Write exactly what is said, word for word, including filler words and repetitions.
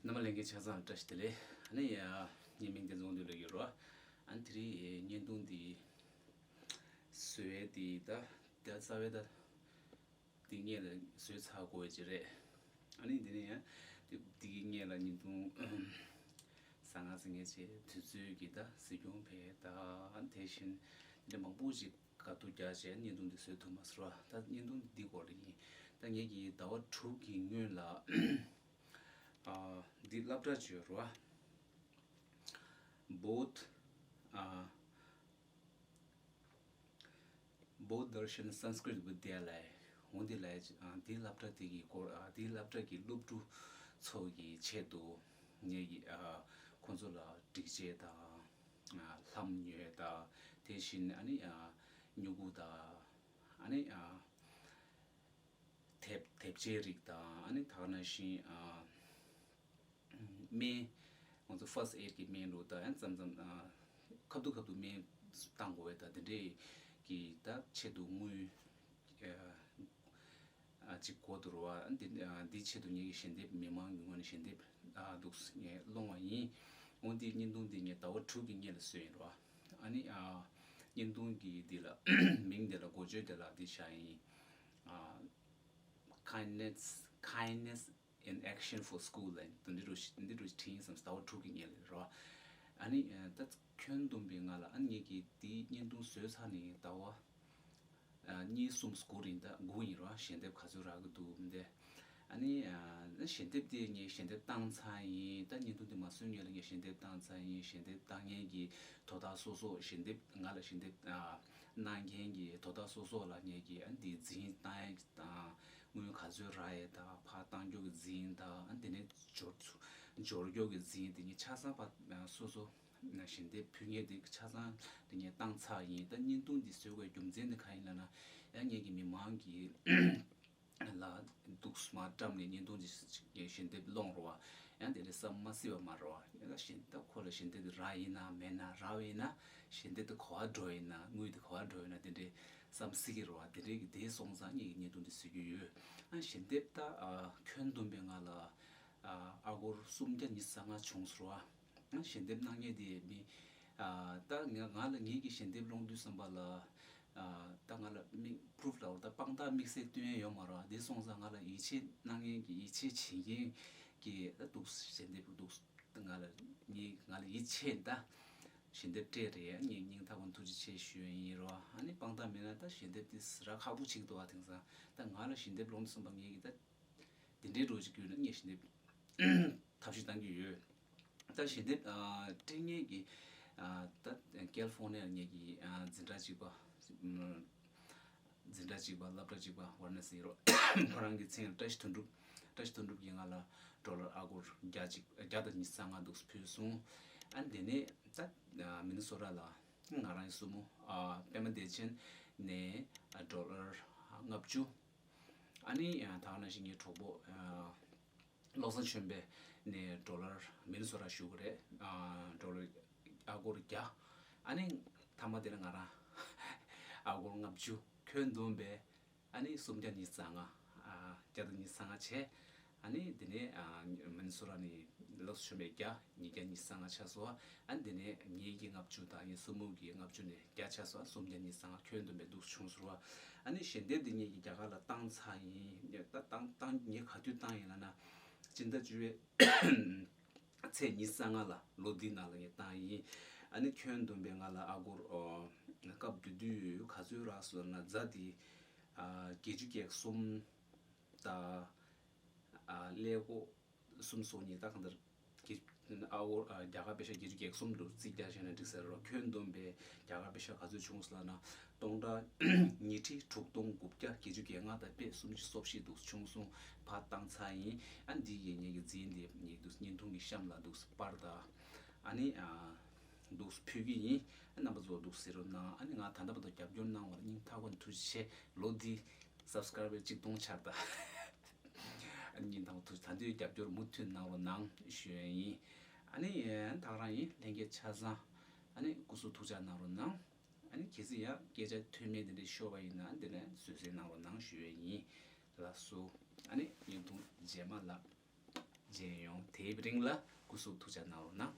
རྣམ་པ་ལྷན་རྒྱས་ཆ་ཚང་བཀྲ་ཤིས་བདེ་ལེགས། ཨ་ནི་ཡ། ངའི་མིང་བསྟན་འཛིན་དབང་འདུས་ལགས་ཡིན་རོ། ཨ་ནི་དེ་རིང་བརྙན་ཐུང་འདི་བཟོ་ཡས་འདི་ད་ད་རྩ་བའི་ད་འདི་སྔོན་ལ་བཟོས་ཚར་དགོས་ཀྱི་རེད། ཨ་ནི་འདི་ནས་ཡང་འདི་འདི་གི་སྔོན་ལ་བརྙན་ཐུང་ཟང་ངེ་ཟིང་ངེ་བྱས། དུས་ཚོད་ཀྱི་ད་གཟིགས་སྐྱོང་བས་ད་དེ་བཞིན་འདི་མང་པོ་ཞིག་དགའ་སྡུག་རྒྱག་བྱས་བརྙན་ཐུང་འདི་བཟོས་ཐུབ་མ་སོང་ར། ད་བརྙན་ཐུང་འདི་སྐོར་ལ་ཡིན། ད་ངེད་ཀྱིས་ཟླ་བ་དྲུག་གི་སྔོན་ལ་ཨ་འདི་སློབ་གྲྭ་བརྗོད་རོ། Bodh ཨ་Bodh Darshan Sanskrit Vidyalaya འོ་འདི་ལ་ཨ་འདི་སློབ་གྲྭ་དེ་གི་སྐོར་ཨ་འདི་སློབ་གྲྭ་གི་སློབ་ཕྲུག་ཚོ་གི་ཆེད་དུ་ངེད་ཀྱིས་ཨ་ཁོང་ཚོ་ལ་སྒྲིག་ཆས་དང་ཨ་ལྷམ་ཉོས་དང་དེ་བཞིན་ཨ་ནི་ཨ་སྨྱུ་གུ་དང་ཨ་ནི་ཨ་དེབ་དེབ་ཆའི་རིགས་དང་ཨ་ནི་ད་ག་ནང་བཞིན་ཨ་སྨན། ང་ཚོ་first aid གི་སྨན་རུ་དང་ཨ་མཚམས་མཚམས་ཨ་ཁ་ཐུག་ཁ་ཐུག་སྨན་བཏང་དགོས་པ་དང་དེ་འདྲའི་གི་ད་ཆེད་དུ་དངུལ་ཨ་ཅིག་དགོས་འདུག་རོ། ཨ་འདི་ཨ་འདི་ཆེད་དུ་ངེད་ཀྱིས་ཞལ་འདེབས་མི་མང་གི་ངོས་ནས་ཞལ་འདེབས་ཨ་འདུག་ངས་སློང་བ་ཡིན། འོ་འདི་བརྙན་ཐུང་འདི་ངས་ཟླ་བ་དྲུག་གི་སྔོན་ལ་བཟོས་ཡིན་རོ། ཨ་ནི་ཨ་བརྙན་ཐུང་གི་འདི་ལ་མིང་འདི་ལ་འགོ་བརྗོད་འདི་ལ་འདི་བཞག་ཡིན། ཨ་kindness kindness in action for school ལབ་འདི་འདྲ་འདི་འདྲ་བྲིས་ཡིན་བསམ། ཟླ་བ་དྲུག་གི་སྔོན་ལ་རོ། ཨ་ནི་ད་ཁྱོན་བསྡོམས་པའི་ང་ལ་ཨ་ངེད་ཀྱིས་འདི་བརྙན་ཐུང་བཟོས་ཚར་ནས་ཟླ་བ་ཨ་གཉིས་གསུམ་འགོར་ཡིན། ད་སྒུག་ཡིན་རོ། ཞལ་འདེབས་ག་ཚོད་རག་གི་འདུག་འདི། ཨ་ནི་ཨ་ཞལ་འདེབས་དེ་ངས་ཞལ་འདེབས་བཏང་ཚར་ཡིན། ད་བརྙན་ཐུང་དེ་མ་བཟོས་སྔོན་ལ་ངས་ཞལ་འདེབས་བཏང་ཚར་ཡིན། ཞལ་འདེབས་བཏང་མཁན་གྱི་དོ་བདག་སོ་སོ་ཞལ་འདེབས་ང་ལ་ཞལ་འདེབས་ཨ་གནང་མཁན་གྱི་དོ་བདག་སོ་སོ་ལ་ངེད་ཀྱིས་ཨ་འདི་འཛིན་བཏང་ཡས་དང་དངུལ་ག་ཚོད་རག་ཡས་དང་ཕར་བཏང་རྒྱུ་གི་འཛིན་དང་ཨ་དེ་ནས་འབྱོར་ཚུ་འབྱོར་རྒྱུ་གི་འཛིན་དེ་ངས་ཆ་ཚང་ཕར་སོ་སོ་ཞལ་འདེབས་ཕུལ་མཁན་དེ་ཆ་ཚང་དེ་ངས་བཏང་ཚར་ཡིན། ད་བརྙན་ཐུང་འདི་བཟོ་དགོས་རྒྱུ་མཚན་དེ་ག་ཡིན་ལབ་ན་ཡང་ངེད་ཀྱི་མི་མང་གི་ལ་འདུག་མ་བཀྲམ་ནས་བརྙན་ཐུང་ཅིག་ཞལ་འདེབས་སློང་རོགས། ཡང་དེ་ནས་བསམ་མ་སྲིད་པ་མ་རོགས། ཡང་ཞལ་འདེབས་ཁོ་ལ་ཞལ་འདེབས་དེ་རག་ཡིན་ན་མེད་ན་རག་ཡིན་ན་ཞལ་འདེབས་དེ་ག་པར་འགྲོ་ཡིན་ན་དངུལ་དེ་ག་པར་འགྲོ་ཡིན་ན་དེ་འདྲའི་བསམ་སྲིད་ཀྱི་རོགས། དེ་འདྲའི་གི་དེ་སོང་ཙང་ངས་བརྙན་ཐུང་དེ་བཟོ་རྒྱུ་ཡོད། ཨ་ཞལ་འདེབས་ད་ཨ་ཁྱོན་བསྡོམས་པའི་ང་ལ་ཨ་ཨ་སྒོར་སུམ་བརྒྱ་ཉི་ཤུ་རྩ་ལྔ་བྱུང་སོང་རོགས། ཞལ་འདེབས་གནང་མཁན་དེ་མི། ཨ་ད་ང་ང་ལ་ངེད་ཀྱི་ཞལ་འདེབས་སློང་དུས་ཙམ་པ་ལ། ཨ་ད་ང་ལ་མིག་པུ་རུབ་ལ་འོ་ད་དཔང་རྟགས་དམིགས་བསལ་སྟོན་ཡས་ཡོད་མ་རེད། དེ་སོང་ཙང་ང་ལ་ཡིད་ཆེས་གནང་མཁན་གྱི་ཡིད་ཆེས་བྱེད་མཁན་གྱི་ད་འདུག་ཞལ་འདེབས་འདུག་ང་ལ་ངས་ང་ལ་ཡིད་ཆེས་ད་ཞལ་འདེབས་སྤྲད་རེད། ངས་སྙིང་ཐག་པ་ཐུགས་རྗེ་ཆེ་ཞུ་ཡས་ཡིན་རོ། ཨ་ནི་དཔང་རྟགས་མེད་ན་ད་ཞལ་འདེབས་དེ་ཟ་ར་ཁག་པོ་ཅིག་འདུག་བ། དེང་སང་ད་ང་ལ་ཞལ་འདེབས་སློང་དུས་ཙམ་པ་ངེད་ཀྱི་ད། དེ་འདྲའི་འགྲོ་ཅིག་ཡོད་ན་ངས་ཞལ་འདེབས་ཐབས་ཤེས་གཏང་གི་ཡོད། ད་ཞལ་འདེབས་ཨ་སྤྲད་མཁན་གྱི་ཨ་ད་ཀལ་ཧྥོ་ནི་ཡ་ངེད་ཀྱི་ཨ་འཛིན་གྲྭ་གཅིག་པ་ཨམ་འཛིན་གྲྭ་གཅིག་པ་སློབ་གྲྭ་གཅིག་པ་ཝར་ན་སི་རོ། ཁོ་རང་གི་མཚན་བཀྲ་ཤིས་དོན་གྲུབ། བཀྲ་ཤིས་དོན་གྲུབ་ཀྱིས་ང་ལ་ཌོ་ལར་ཨ་སྒོར་བརྒྱ་གཅིག་བརྒྱ་དང་ཉི་ཤུ་རྩ་ལྔ་འདུག་ཕུལ་སོང་། ཨ་དེ་ནས་ད་ཨ་མི་ནི་སོ་ཊ་ལ་ང་རང་གི་སྲུ་མོ་ཨ་པད་མ་བདེ་ཆེན་ནས་ཨ་ཌོ་ལར་ལྔ་བཅུ། ཨ་ནི་ཡང་ད་ག་ནང་བཞིན་ངའི་གྲོགས་པོ་ཨ་བློ་བཟང་ཆོས་འཕེལ་ནས་ཌོ་ལར་མི་ནི་སོ་ཊ་ཞུ་གི་རེད། ཨ་ཌོ་ལར་ཨ་སྒོར་བརྒྱ། ཨ་ནི་མཐའ་མ་དེ་ལ་ང་རང་ཨ་སྒོར་ལྔ་བཅུ། ཁྱོན་བསྡོམས་པས་ཨ་ནི་སུམ་བརྒྱ་ཉི་ཤུ་རྩ་ལྔ། ཨ་བརྒྱ་དང་ཉི་ཤུ་རྩ་ལྔ་བྱས། ཨ་ནི་དེ་ནས་ཨ་མི་ནི་སོ་ཊ་ནས་བློ་བཟང་ཆོས་འཕེལ་བརྒྱ། ཉིས་བརྒྱ་ཉི་ཤུ་རྩ་ལྔ་ཆགས་སོང་། ཨ་ནི་དེ་ནས་ངེད་ཀྱི་ལྔ་བཅུ་དང་ངའི་སྲུ་མོ་གི་ལྔ་བཅུ་ནས་བརྒྱ་ཆགས་སོང་། སུམ་བརྒྱ་ཉི་ཤུ་རྩ་ལྔ་ཁྱོན་བསྡོམས་པས་འདུག་བྱུང་སོང་བ། ཨ་ནི་ཞལ་འདེབས་འདི་ངེད་ཀྱིས་རྒྱ་གར་ལ་བཏང་ཚར་ཡིན། ད་བཏང་བཏང་ངས་ག་དུས་བཏང་ཡིན་ལབ་ན། སྤྱི་ཟླ་བཅུ་པའི་ཚེས་ཉི་ཤུ་རྩ་ལྔ་ལ་ལོ་འདིའི་ནང་ལ་ངས་བཏང་ཡིན། ཨ་ནི་ཁྱོན་བསྡོམས་པས་ང་ལ་ཨ་སྒོར་ཨོ་སྐབས་དེ་དུས་ག་ཚོད་རག་སོང་ན་རྫ་འདི་ཨ་བརྒྱད་ཅུ་གྱ་གསུམ་དང་ཨ་ཀླད་ཀོར་གསུམ་སོ་གཉིས། ད་གང་ལྟར་གྱི་ཨ་འོ་ཨ་རྒྱ་གར་པེ་ཤ་བརྒྱད་ཅུ་གྱ་གསུམ་དུ་རྩིས་རྒྱག་བྱས་ན་འགྲིག་ས་རེད་རོ། ཁྱོན་བསྡོམས་པས་རྒྱ་གར་པེ་ཤ་ག་ཚོད་བྱུང་སོང་ལབ་ན། སྟོང་ཕྲག་ཉི་ཁྲི་དྲུག་སྟོང་དགུ་བརྒྱ་བརྒྱད་ཅུ་གྱ་ལྔ་དང་པད་སུམ་ཅུ་སོ་བཞི་འདུག་བྱུང་སོང་། ཕར་བཏང་ཚར་ཡིན། ཨ་འདི་ཡི་ངེད་ཀྱི་འཛིན་དེ་ངེད་འདུག་བརྙན་ཐུང་གི་གཤམ་ལ་འདུག་པར་དང་། ཨ་ནི་ཨ་འདུག་ཕུལ་གྱི་ཡིན། ཨ་རྣམ་པ་ཚོ་འདུག་ཟེར་རོགས་གནང་། ཨ་ནི་ང་ད་ལྟ་བར་དུ་རྒྱབ་སྐྱོར་གནང་བ་ལ་སྙིང་ཐག་པ་ནས་ཐུགས་རྗེ་ཆེ། ལོ་འདི་སབ་སི་ཀ་རའི་བར་གཅིག་སྟོང་ཆགས་ད། ཨ་ནི་ཉིན་དང་ཐུགས་ད་འདོད་རྒྱབ་སྐྱོར་མུ་མཐུད་གནང་རོགས་གནང་ཞུ་ཡས་ཡིན། ཨ་ནི་ད་ག་རང་ཡིན། ལྷན་རྒྱས་ཆ་ཚང་ཨ་ནི་སྐུ་གཟུགས་ཐུགས་ཅག་གནང་རོགས་གནང་། ཨ་ནི་གལ་སྲིད་ཡང་སྐད་ཆ་མཐུན་མེད་དེ་འདྲ་ཤོར་བ་ཡིན་ན་དེ་ནས་བཟོད་བསྲན་གནང་རོགས་གནང་ཞུ་ཡས་ཡིན། ལགས་སོ། ཨ་ནི་བརྙན་ཐུང་རྗེས་མ་ལ། མཇལ་ཡོང་། དེའི་རིང་ལ་སྐུ་གཟུགས་ཐུགས་ཅག་གནང་རོགས་གནང་།